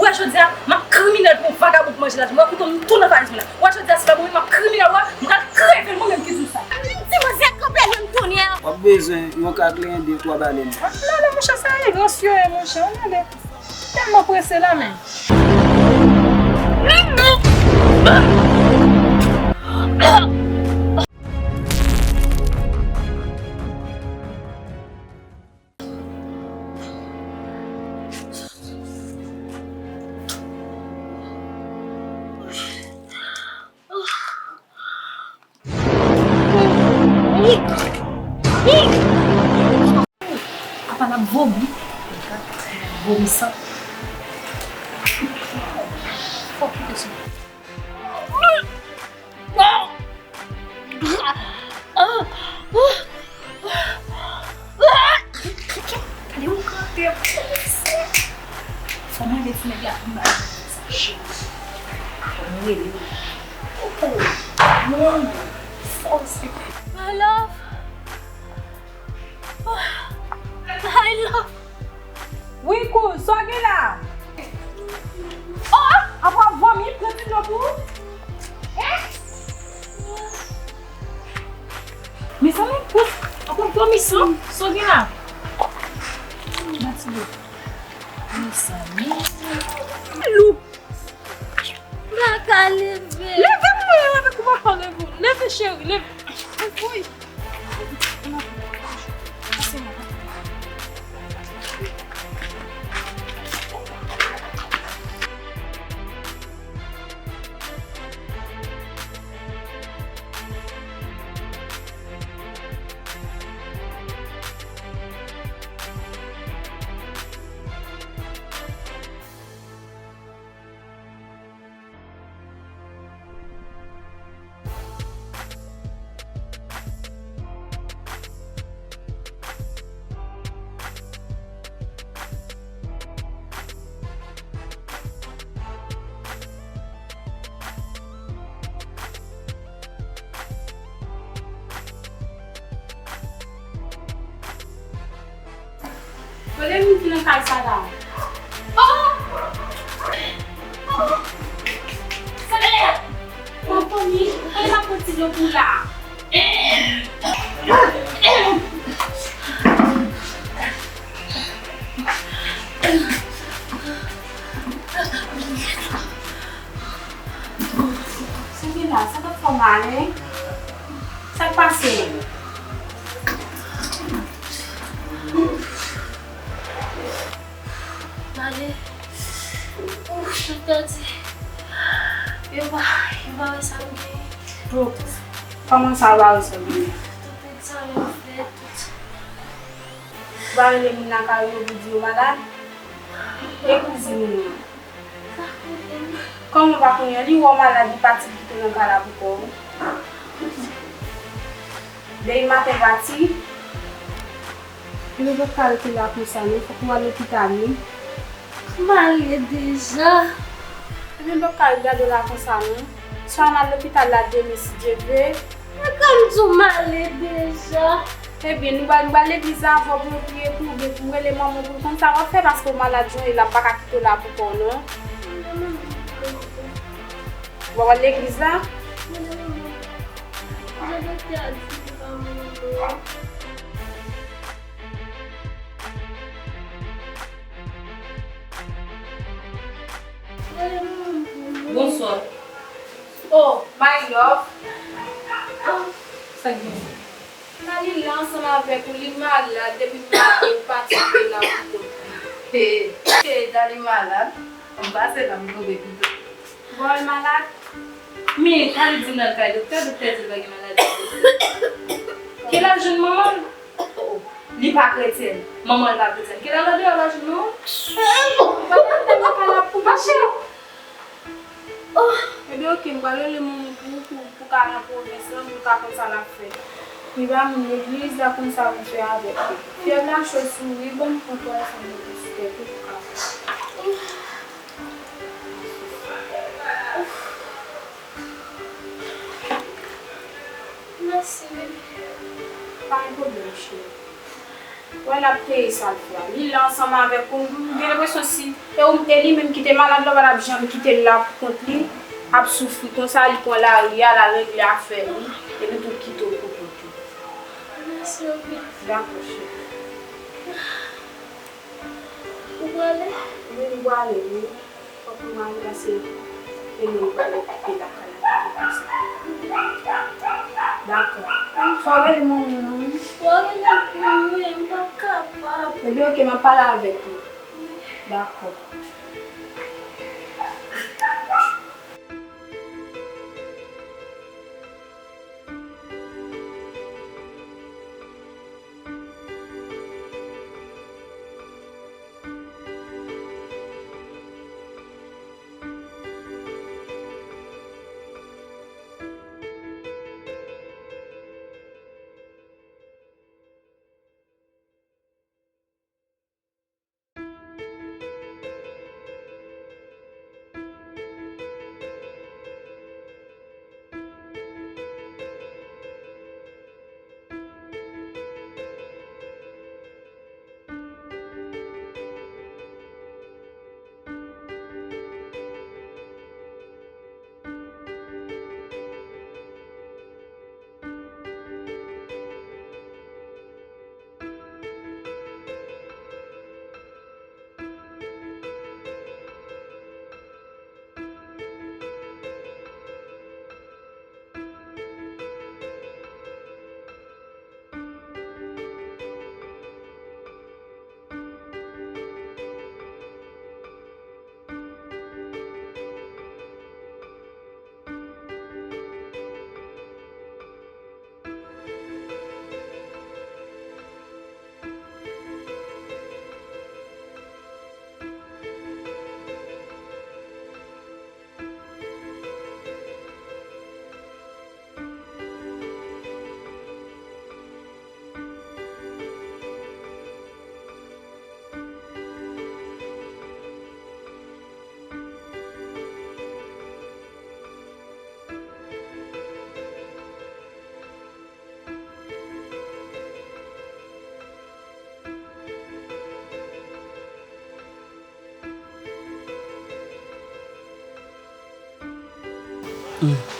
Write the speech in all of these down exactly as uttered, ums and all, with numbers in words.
Jodi a, m ap kriminèl pou vagabon k manje lajan m. Wè kouto m tou nan valiz mwen la. Wè jodi a, si pa mouri, m ap kriminèl, wè, m pral kreve l, mwen menm ki di w sa. Ti manzè kanpe menm kounye a. W ap bezwen yon kakle, de twa balèn. Ann ale, monchè, sa e rans yo ye, monchè, ann ale. Tèlman prese la, men. Apa l ap vomi. Vomi san. Fòk li te sou. Gade ou kanpe. Fò mwen de ti nèg la pou m ba li sa cheri. Fò mwen rele. Oh, mon Dieu. Fò se. My love. My love. Wi, kouz, sa w gen la? Oh, apa w ap vomi, pran ti dlo pou ou. Hein? Mezanmi, kouz, apa w ap vomi, sa w gen la? Ba ti dlo. Mezanmi. Lou. M pa ka leve. Leve, mwen avèk ou pa ka leve. Leve, cheri, leve. Woy. Kote moun ki nan kay sa la? Oh! Oh! Sa gen la? Mwen poni, kote m ap pran ti dlo pou la? Sa gen la, sa t ap fè w mal, hein? Sa k pase? Male. Ouf, m pèdi. Yo pa, yo pa wè sa m genyen. Kòman sa yo pa wè sa w genyen? Tout sa yo fè, tout. Ou pa rele moun lakay ou yo pou di yo malad? E kouzin ou an? Kòman w pa konnen? Li wè w malad, li pati kite w nan kay la pou kò w. Depi maten pati. Ebyen, w p ap ka rete la konsa non, fòk ou al lopital wi. M ale deja. Ebyen, m p ap ka ret gade w la konsa non. Swa n al lopital la demen si Dye vle. Mwen konn di w m ale deja. Ebyen, nou pral, nou pral legliz la avè w pou yo priye pou ou, oubyen pou m rele manman w pou l konn sa w ap fè, paske w malad jan w ye la, m pa ka kite w la pou kò w non. Ou pa pral legliz la? Jan doktè a di m pa mwen. Bonswa. Oh, my love. Sa k gen? Mali la ansanm avèk ou, li malad, depi maten, li pati, li la pou kont li. He, he, Dali malad. M pase la, m tonbe pito. Bon, l malad? Men, Dali di m l al kay doktè, doktè di l pa gen maladi. Ke l al jwenn manman l? Li pa kretyèn. Manman l pa kretyèn. Ke l al andeyò la jwenn manman l? Ou pa t ap fè m lakay la pou mache. Oh! Ebyen, oke, m pral rele manman pou ou, pou, pou ka nan pwovens lan, pou l ka konn sa l ap fè. Li pa moun legliz, l ap konn sa pou l fè avèk li. Fyèv la cho sou wi, ban m pran twal sa m mete sou tèt ou pou ka fè. Mèsi, bebe. Pa gen pwoblèm, cheri. Wè l ap peye sa l fè a. Li la ansanm avèk ou, m gen enpresyon si e ou, e li menm ki te malad la, ou pa t ap janm kite l la pou kont li, ap soufri konsa, li pran lari a, l al regle afè li, epi tou kite w pou kont ou. Mèsi anpil. Dakò, cheri. Ou prale? Wi, m prale, wi. Fòk mwen ale pase demen m pral okipe lakay la konsa. Dakò. Fò w rele manman w non. Fò w rele manman m, m pa kapab. Ebyen, oke, m ap pale avèk li. Dakò.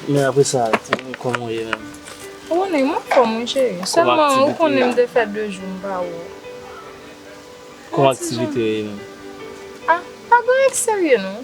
Men apre sa, kòman w ye menm? Ou konnen, m anfòm, wi, cheri. Sèlman, ou konnen m te fè de jou m pa wè w. Kòman aktivite yo ye menm? Ah, pa gen anyen ki serye, non.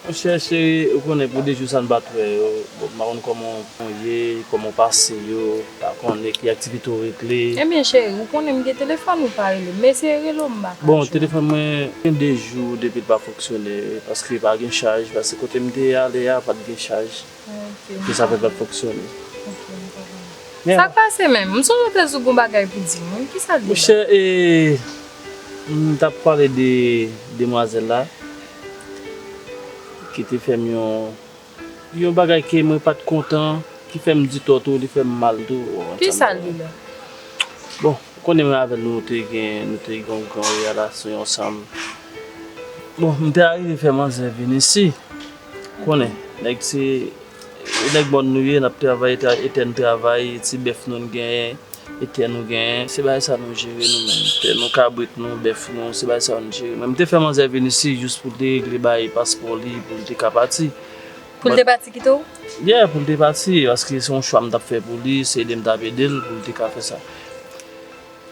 Monchè, cheri, ou konnen pou de jou sa n pa t wè yo. Bon, m pa konn kòman w ye, kòman w pase yo, pa konnen ki aktivite w regle. Ebyen, cheri, ou konnen m gen telefòn, ou pa rele m. M eseye rele w, m pa ka jwenn. Bon, telefòn mwen gen de jou depi l pa fonksyone, paske pa gen chaj, paske kote m te ale a, pa t gen chaj. Ok, m konprann. Se sa fè l pa t fonksyone. Ok, m konprann. Sa k pase menm? M sonje w te di w gon bagay pou di m, wi. Kisa l ye la? Monchè, e, m t ap pale de demwazèl la, ki te fè m yon, yon bagay ke mwen pa t kontan, ki fè m di tò tou, li fè m mal tou. Kisa l ye la? Bon, ou konnen mwen avè l nou te gen, nou te gen yon gran relasyon ansanm. Bon, m te arive fè manzè vin isi. Konnen, nèg se, nèg mòn nou ye, n ap travay, tra-, etè n travay, ti bèf nou n genyen, etè nou genyen. Se bagay sa nou jere nou menm. Tè nou, kabrit nou, bèf nou, se bagay sa nou jere. Men m te fè manzè vin isi jis pou l te regle bay paspò li, pou l te ka pati. Pou l te pati kite w? Yeah, pou l te pati, paske se yon chwa m t ap fè pou li, se ede m t ap ede l, pou l te ka fè sa.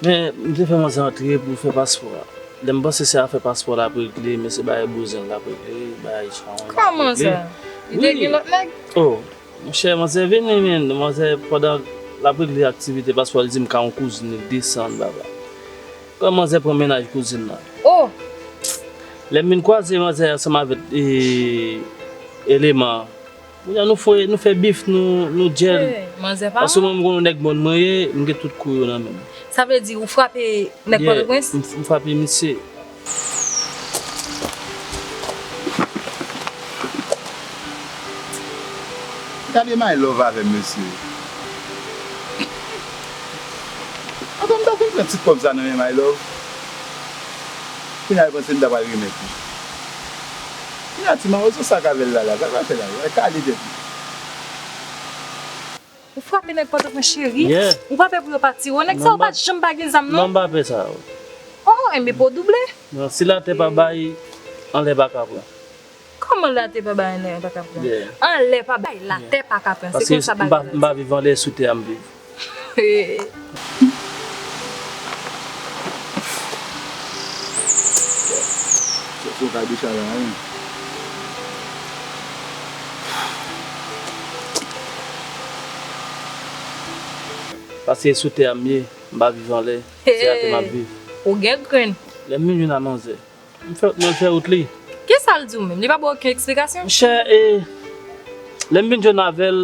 Men, m te fè manzè antre pou l fè paspò a. Lè m panse se afè paspò l ap regle, men se bagay bouzen l ap regle, bagay chawony l ap regle. Kòman sa? Li te gen lòt nèg? Oh, monchè, manzè vini, men, manzè, pandan l ap regle aktivite paspò, li di m ka yon kouzin li desann, baba. Kòman manzè pran mennaj kouzin nan? Oh! Lè m vin kwaze manzè ansanm avèk, e, eleman. Kounye a nou fè, nou fè bif, nou, nou djèl. Hey, manzè pa wont. Paske mwen, m konn yon nèg mòn mwen ye, m gen tout kou yo nan men m. Sa vle di ou frape nèg Pòtoprens? Yeah, m, m frape misye. Gade my love avè m, mesye. Avan m ta fin pran ti kòb sa nan men my love. Kounye a, l panse m ta pral remèt li. Kounye a, ti mawozo sa k avè l la, la, sa l pral fè la, l kale tèt li. Ou frape nèg Pòtoprens, cheri? Yeah. Ou pa pè pou yo pa tire w? Nèg sa yo pa t janm pa gen zam, non? Non, m pa pè sa yo. Enben, pou w double. Non, si latè pa bay, anlè pa ka pran. Kòman latè pa bay, anlè pa ka pran? Yeah. Anlè pa bay, latè pa ka pran. Se konsa bagay la. Paske m pa, m pa viv anlè, sou tè a m viv. Sou ka di sa la, wi. Paske sou tè a m ye, m pa viv anlè. Se atè m ap viv. Ou gen grenn. Lè m vin jwenn a manzè, m fè, mwen fè wout li. Kisa l di w menm? Li pa ba w okenn eksplikasyon? Monchè, e, lè m vin jwenn avè l,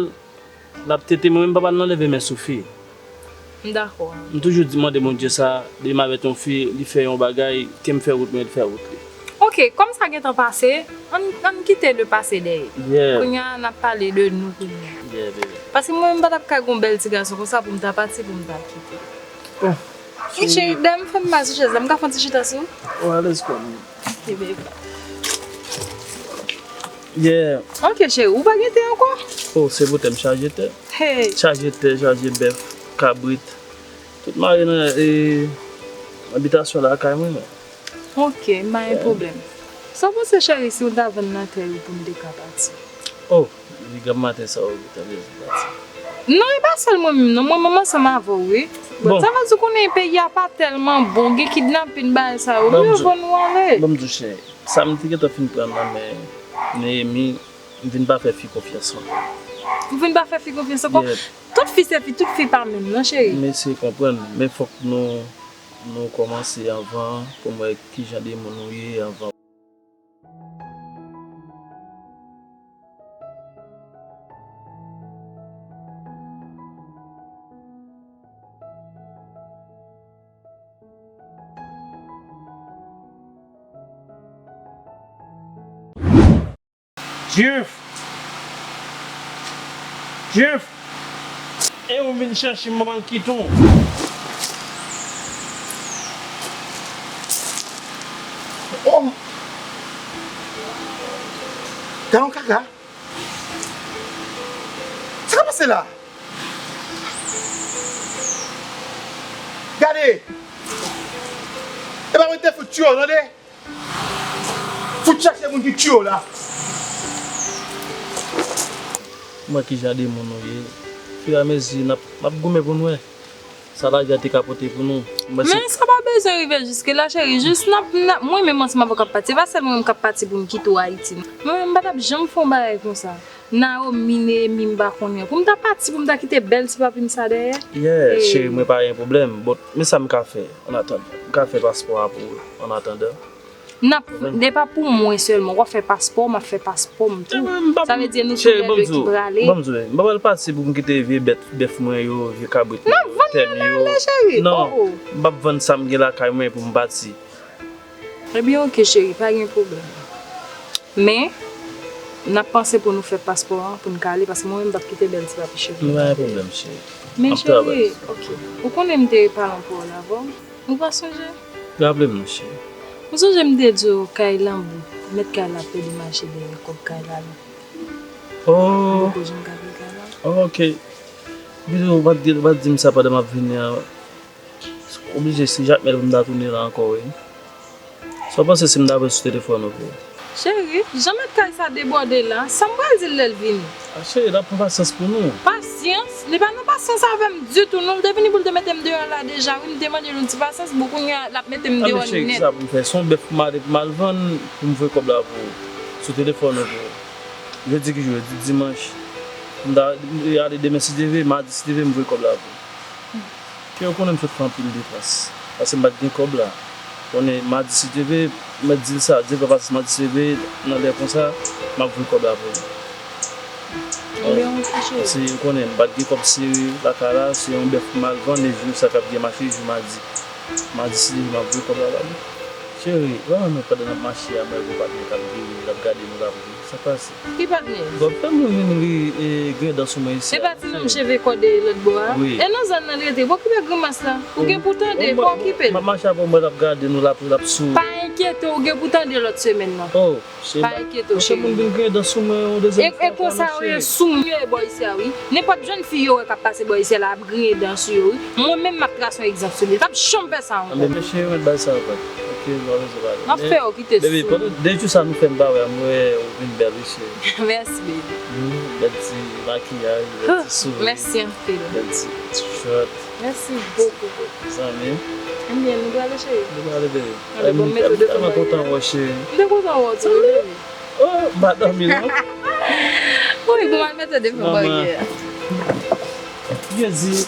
l ap tete mwen, men m pa pral nan leve men sou fi. M dakò. M toujou di, mande Bondye sa, depi m avèk yon fi, li fè yon bagay, ke m fè wout mwen, li fè wout li. Ok, kòm sa gentan pase, ann, ann kite le pase dèyè. Yeah. Kounye a, n ap pale de nou kounye a. Yeah, baby. Paske mwen menm pa t ap ka gen yon bèl ti gason konsa pou m ta pati, pou m ta kite. Oh, cheri, dèyè m fè m mal sou chèz la, m ka fè yon ti chita sou ou? Oh, alèz kòm. Ok, baby. Yeah. Ok, cheri, ou pa gen tè ankò? Oh, se pou tè m chaje tè. Hey. Chaje tè, chaje bèf, kabrit. Tout mare nan, e, abitasyon lakay mwen. Ok, m pa gen pwoblèm. Sa w panse, cheri, si w ta vann nan tè yo pou m te ka pati? Oh, depi granm maten sa w tande m pati. Non, e pa sèl mwen menm, non. Mwen menm ansanm avè w, wi. Bon, sa vle di w konnen peyi a pa tèlman bon, gen kidnapin, bagay sa yo. Miye vann ou ale. Ban m di w, cheri, sa m te gentan fin pran nan men Neyemi, m vin pa fè fi konfyans ankò. Ou vin pa fè fi konfyans ankò? Yeah. Tout fi se fi, tout fi pa menm, non, cheri. M eseye konprann, men fòk nou, nou kòmanse anvan pou m wè kijan de moun ou ye anvan. Jeff! Jeff! E ou vin chache m, manman kite w. Oh! Gade yon kaka. Sa k ap pase la? Gade! E pa mwen te fout tchyo, tande? Fout chache moun ki tchyo la. Mwen ki jan de moun nou ye. Firamezi, n ap, n ap goumen pou n wè. Sa lavi a te ka pote pou nou. Men sa pa bezwen rive jiske la, cheri. Jis n ap, n ap, mwen menm ansanm avè w k ap pati. Se pa sèl mwen menm k ap pati pou m kite w Ayiti, non. Mwen menm, m pa t ap janm fè yon bagay konsa. Naomi, Neyemi, m pa konnen. Pou m ta pati, pou m ta kite bèl ti papi m sa dèyè. Yeah, cheri, mwen pa gen pwoblèm. Bon, men sa m ka fè, an atandan. M ka fè paspò a pou ou, an atandan. N ap, e pa pou mwen sèlman, w ap fè paspò, m ap fè paspò m tou. Sa vle di nou tou lè de ki prale. Ban m di w, m pa pral pati pou m kite vye bèt, bèf mwen yo, vye kabrit mwen yo, tè m yo. N ap vann yo, n ale, cheri. Non, m p ap vann sa m gen lakay mwen pou m pati. Ebyen, oke, cheri, pa gen pwoblèm. Men, n ap panse pou nou fè paspò an, pou n ka ale, paske mwen menm, m p ap kite bèl ti papi cheve m. Pa gen pwoblèm, cheri. Men, cheri, oke, ou konnen m te pale anpil avè w. Ou pa sonje? Raple m non, cheri. Ou sonje m te di w kay lan bout, mèt kay la ap pede mache dèyè kòb kay la, non. Oh. Ou poko janm ka peye kay la. Oh, oke. Bidou, ou pa t di, ou pa t di m sa pandan m ap vini an. Oblije, se Jakmèl pou m ta tounen la ankò, wi. Sa w panse si m ta pran sou telefòn ou pou ou? Cheri, jan mèt kay sa debòde la, sa m pral di l lè l vini? A, cheri, l ap pran pasyans pou nou. Pasyans? Li pa nan pasyans avè m ditou, non. L te vini pou l te mete m deyò la deja, wi. M te mande l yon ti pasyans, bon, kounye a, l ap mete m deyò nèt. Anben, cheri, kisa pou m fè? Se yon bèf pou m ale pou m al vann, pou m voye kòb la pou ou. Sou telefòn ou pou ou. Jodi ki jou? Jodi dimanch. M ta ale demen si Dye vle, madi si Dye vle, m voye kòb la pou ou. Ke ou konnen m sot fè anpil depans. Paske m pa t gen kòb la. Konnen madi si Dye vle, m mèt di l sa, Dye fè pasyans, madi si Dye vle, nan lè konsa, m ap voye kòb la pou ou. Ebyen, oke, cheri. Paske ou konnen m pa t gen kòb sere lakay la, se yon bèf pou m al vann, e jou sa k ap gen mache, jou madi. Madi si Dye vle, m ap voye kòb la ba nou. Cheri, ou pa wè menm pandan n ap mache a, m wè gon patnè k ap vini, l ap gade nou la pou li. Sa k pase? Ki patnè? Bon, fè m vin ri, e, griyen dan sou mwen isi a. E pa ti nonm cheve kòde lòt bò a? Wi. E nan zòn nan l rete, pa okipe grimas la. Ou gen pou tande, pa okipe l. M ap mache apre w, m wè l ap gade nou la pou l ap souri. Pa Enkyete w, ou gen pou tande lòt semèn nan. Oh, se pa enkyete w, cheri. Moun vin griyen dan sou mwen yon dezyèm fwa. E konsa yo ye sou mwen yo ye bò isi a, wi. Nenpòt jèn fi yo wè k ap pase bò isi a la ap griyen dan sou yo, wi. Mwen menm, m ap trase yon egzanp sou li. L p ap janm fè sa ankò. Anben, cheri, mwen bay sa ankò. Ok, nou pa bezwen pale. M ap fè yo kite sou. Baby, pandan de jou sa nou fè m pa wè, m wè ou vin bèl, wi, cheri. Mèsi, baby. Hmm, bèl ti makiyaj, bèl ti souri. Mèsi anpil. Bèl ti, ti short. Mèsi bokou, bokou. Zanmi. Ebyen, nou prale, cheri? Nou prale, bebe. Anben, bon, m mete w devan baryè a. M tèlman kontan wè w, cheri. M te kontan wè w tou, wi, bebe. Oh, m pa dòmi, non. Wi, bon, m al mete w devan baryè a. Jezi.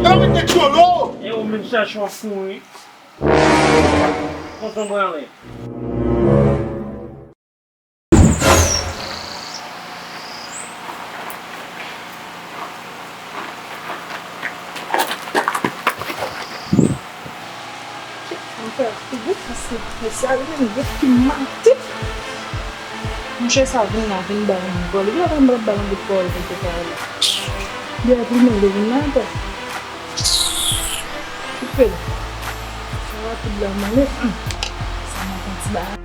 Yo vin te tcholo! E ou menm chèche w ap kouri. Konsa w prale. Monchè, sa vin nan vin ba yon vòl. Epi la, m ap ba l yon bout pawòl pou te pale. Li ap vin nan vin nan ankò. Koupe l. Sa rapid la, mwen, men, hmm. Sa mwen fè yon ti bagay.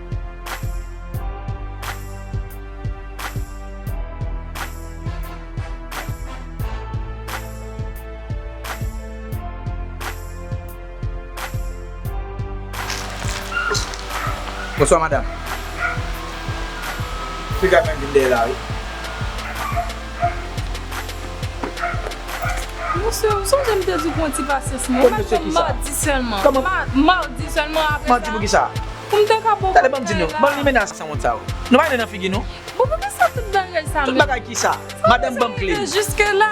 Bonswa, madanm. Piga menm vin dèyè la, wi. Mesye, ou sonje m te di w pran ti pasyans mwen. Ou pa t ban m madi sèlman. Kòman? Ma-, madi sèlman apre sa. Madi pou ki sa? Pou m te ka ba w kòb kay la. Tande, ban m di nou, ban m limena sanwont sa yo. Nou pa nan figi nou. Bon, poukisa tout bagay sa menm? Tout bagay ki sa? Madanm ban m kle m. Jiske la.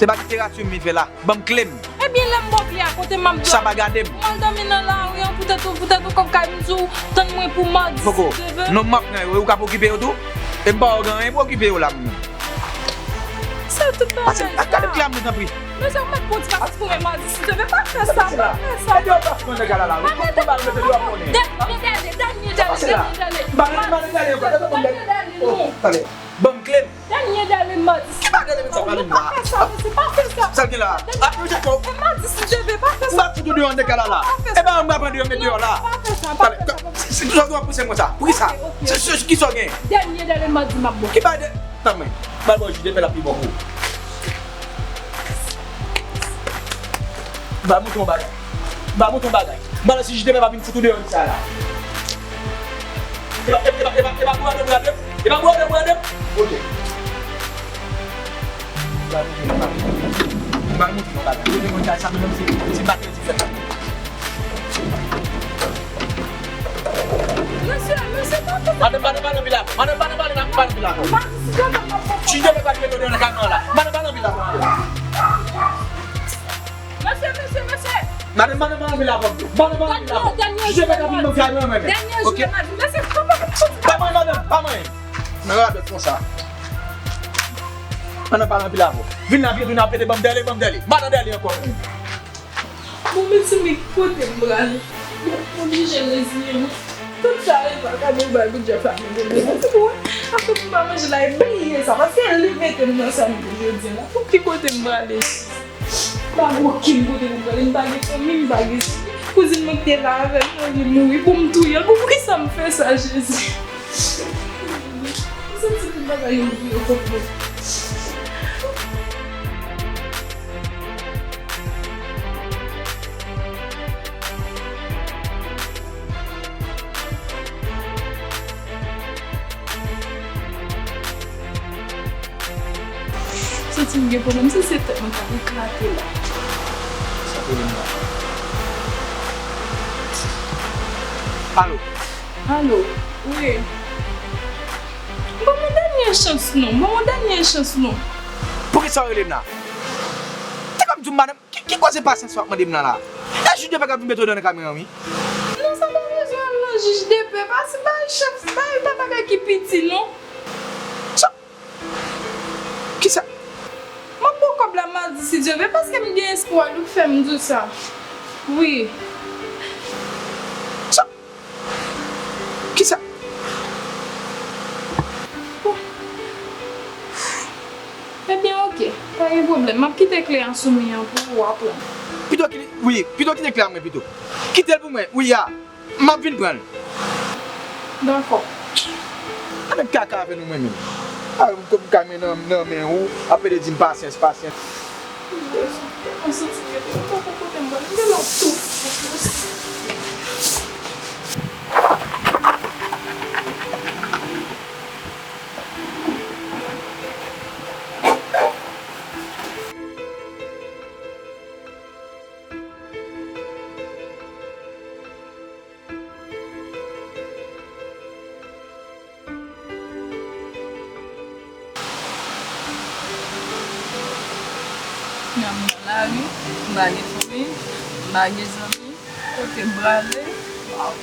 Se pa literati m vin fè la. Ban m kle m. Ebyen, lè m ba w kle a, kote m ap dòmi? Sa pa gade m. M al dòmi nan lari an, poutèt ou, poutèt ou kòb kay m di w, tann mwen pou madi si Dye vle. Poko. Non, m ap pran yo, ou ka okipe yo tou? E m pa wè w gen anyen pou okipe yo la menm. Se tout bagay sa. Pase, gade m kle a mwen, tanpri. Mesye, ou mèt pran ti pasyans pou mwen madi si Dye vle, pa fè sa, pa fè sa, pa fè sa. Mete yo pa fè nèg la la, wi. Pou, pou ba yo mete yo ap konnen. Dènye dèle, dènye dèle, dènye dèle. Ba mete dènye dèle ankò, tande. Dènye dèle, non. Tande. Ban m kle m. Dènye dèle madi. E pa dènye madi sa, pa vin la. Pa fè sa, mesye, pa fè sa. Sa l gen la? A, mesye, ko. E madi si Dye vle, pa fè sa. M ap fout ou deyò nan kay la la. Pa fè sa. E pa mwen m ap pran deyò, met deyò la. Non, pa fè sa, pa fè sa, pa fè sa. Se, se, se, se, se, se, se, kisa w gen? Dènye dèle madi m ap ba w. Ki bagay de, tanmen. Ba l bò jide, men l ap pi bon pou ou. Ba montre yon bagay. Ba montre yon bagay. Ba la si jide pa vin fout ou deyò sa la. E pa, e pa, e pa, e pa bwade, bwade. E pa bwade, bwade. Ok. Ba montre yon bagay. Ba montre yon bagay. Kote mwen kay sa menm se, se makredi fèt la. Mesye, mesye, pa fè sa. Madanm, madanm, madanm, vin la. Madanm, madanm, madanm, madanm, vin la. Madi si Dye vle, m ap fè. Jide pa vin mete w deyò nan kay mwen la. Madanm, madanm, vin la. Mesye, mesye, mesye. Madanm, madanm, madanm, vin la avè m. Madanm, madanm, vin la avè m. Dènye, dènye jou madi. Jide pa vin nan kay mwen, mwen menm. Dènye jou madi. Mesye, pa, pa, pa. Pa mwen, madanm, pa mwen. Nan radòt konsa. Madanm, pa anpil avè w. Vin la, vin, vin ap pede ban m dèle, ban m dèle. Madanm dèle ankò. Bon, mezanmi, ki kote m prale? Bon, m oblije reziye m. Tout sa Eva ka bay pou Jeff la, mwen te bezwen. Se pou wè, afè pou m pa manje la, e bliye sa, paske li mete m nan sa m ye jodi a la. Bon, ki kote m prale? M pa gen okenn kote pou m prale, m pa gen fanmi, m pa gen zanmi. Kouzin mwen ki te la avè m nan, li mouri, pou m touye l, pou, poukisa m fè sa, Jezi? M santi tout bagay yo vire kont mwen. Santi m gen pwoblèm, se, se tèt mwen k ap eklate la. Sa pwoblèm nan? Alo. Alo. Wi. Ban m yon dènye chans non. Ban m yon dènye chans non. Poukisa w rele m la? Te konn di m madanm, ki, ki koze pasyans w ap mande m nan la? E jij de pè k ap vin mete w nan kamera wi. Non, sa pa bezwen al nan jij de pè. Pase bay chans, bay pa bagay ki piti non. Sa, kisa? M ap pran kòb la madi si Dye vle, paske m gen espwa li k fè m di w sa. Wi. Sa, kisa? Bon. Ebyen, oke. Pa gen pwoblèm. M ap kite kle a sou mi an pou ou aprann. Pito ki, wi, pito kite kle a mwen pito. Kite l pou mwen, wi a. M ap vin pran l. Dakò. Ann kaka avè nou mwen menm. A, m kòm ka men nan, nan men ou, ap pede di m pasyans, pasyans. Mwen santi m rete, m pa konn kote m pral. M gen lòt tou. Nan m nan lari, m pa gen fanmi, m pa gen zanmi, kote m prale, waw.